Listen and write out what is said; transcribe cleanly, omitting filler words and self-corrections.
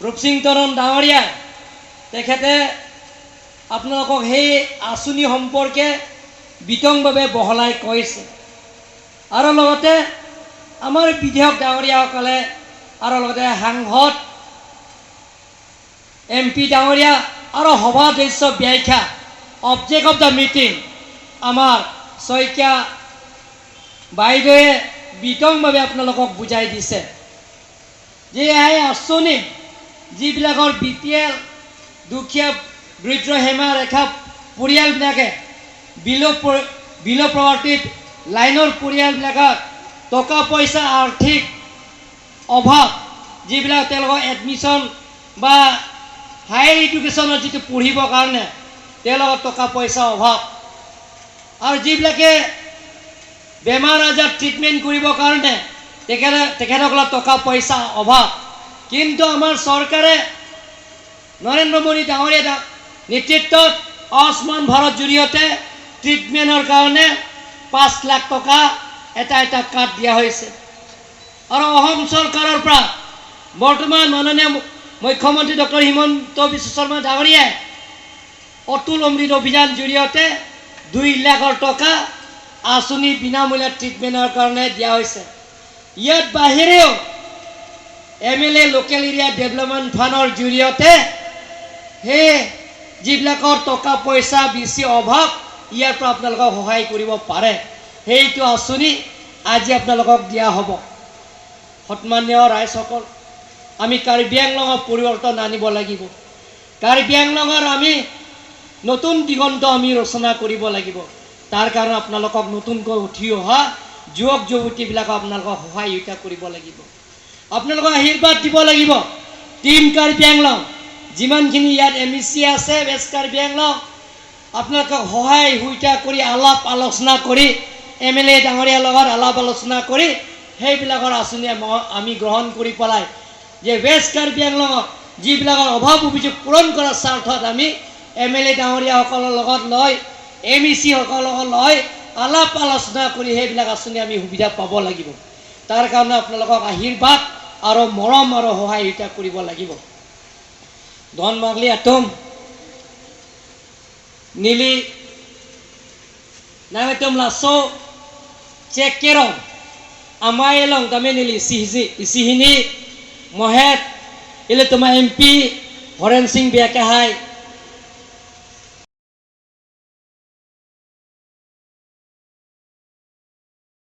ৰূপসিং তৰণ ডাঙৰীয়া, তেখেতে আপোনালোকক সেই আঁচনি সম্পৰ্কে বিতংভাৱে বহলাই কৈছে। আৰু লগতে আমাৰ বিধায়ক ডাঙৰীয়াসকলে আৰু লগতে সাংসদ, এম পি ডাঙৰীয়া আৰু সভাধ্যক্ষ ব্যাখ্যা, অবজেক্ট অফ the meeting আমাৰ শইকীয়া বাইদেৱে বিতংভাৱে আপোনালোকক বুজাই দিছে যে এই আঁচনি যিবিলাকৰ বিপিএল, দুখীয়া, দৰিদ্ৰ সীমা ৰেখা পৰিয়ালবিলাকে, বিল' পভাৰ্টি লাইনৰ পৰিয়ালবিলাকৰ টকা পইচা, আৰ্থিক অভাৱ, যিবিলাক তেওঁলোকৰ এডমিশ্যন বা হায়াৰ এডুকেশ্যনত যিটো পঢ়িবৰ কাৰণে তেওঁলোকৰ টকা পইচা অভাৱ আৰু যিবিলাকে বেমাৰ আজাৰ ট্ৰিটমেণ্ট কৰিবৰ কাৰণে তেখেতসকলৰ টকা পইচা অভাৱ। কিন্তু আমাৰ চৰকাৰে নৰেন্দ্ৰ মোদী ডাঙৰীয়া নেতৃত্বত আয়ুষ্মান ভাৰত জৰিয়তে ট্ৰিটমেণ্টৰ কাৰণে 5 লাখ টকা এটা এটা কাৰ্ড দিয়া হৈছে। আৰু অসম চৰকাৰৰ পৰা বৰ্তমান মাননীয় মুখ্যমন্ত্ৰী ডক্টৰ হিমন্ত বিশ্ব শৰ্মা ডাঙৰীয়াই অতুল অমৃত অভিযান জৰিয়তে 2 লাখৰ টকা আঁচনি বিনামূলীয়া ট্ৰিটমেণ্টৰ কাৰণে দিয়া হৈছে। ইয়াত বাহিৰেও এমএলএ লোকেল এৰিয়া ডেভেলপমেণ্ট ফাণ্ডৰ জৰিয়তে সেই যিবিলাকৰ টকা পইচা বেছি অভাৱ, ইয়াৰ পৰা আপোনালোকক সহায় কৰিব পাৰে। সেইটো আঁচনি আজি আপোনালোকক দিয়া হ'ব। সন্মানীয় ৰাইজসকল, আমি কাৰ্বি আংলঙৰ পৰিৱৰ্তন আনিব লাগিব। কাৰ্বি আংলঙৰ আমি নতুন দিগন্ত আমি ৰচনা কৰিব লাগিব। তাৰ কাৰণে আপোনালোকক নতুনকৈ উঠি অহা যুৱক যুৱতীবিলাকক আপোনালোকক সহায়তা কৰিব লাগিব, আপোনালোকক আশীৰ্বাদ দিব লাগিব। টীম কাৰ্বি আংলং, যিমানখিনি ইয়াত এমইচি আছে ৱেষ্ট কাৰ্বি আংলং, আপোনালোকক সহায় সুবিধা কৰি, আলাপ আলোচনা কৰি, এমএলএ ডাঙৰীয়াৰ লগত আলাপ আলোচনা কৰি সেইবিলাকৰ আঁচনি আমি গ্ৰহণ কৰি পেলাই যে ৱেষ্ট কাৰ্বি আংলঙত যিবিলাকৰ অভাৱ অভিযোগ পূৰণ কৰাৰ স্বাৰ্থত আমি এমএলএ ডাঙৰীয়াসকলৰ লগত লৈ, এমইচিসকলৰ লগত লৈ আলাপ আলোচনা কৰি সেইবিলাক আঁচনি আমি সুবিধা পাব লাগিব। তাৰ কাৰণে আপোনালোকক আশীৰ্বাদ আৰু মৰম আৰু সহায়তা কৰিব লাগিব। ধন মাগলি আতম নিলি নামেতম লাso চেক কেৰং আমাই long kami nili isihini mohet ile tuma MP Horen Singh Biakehai.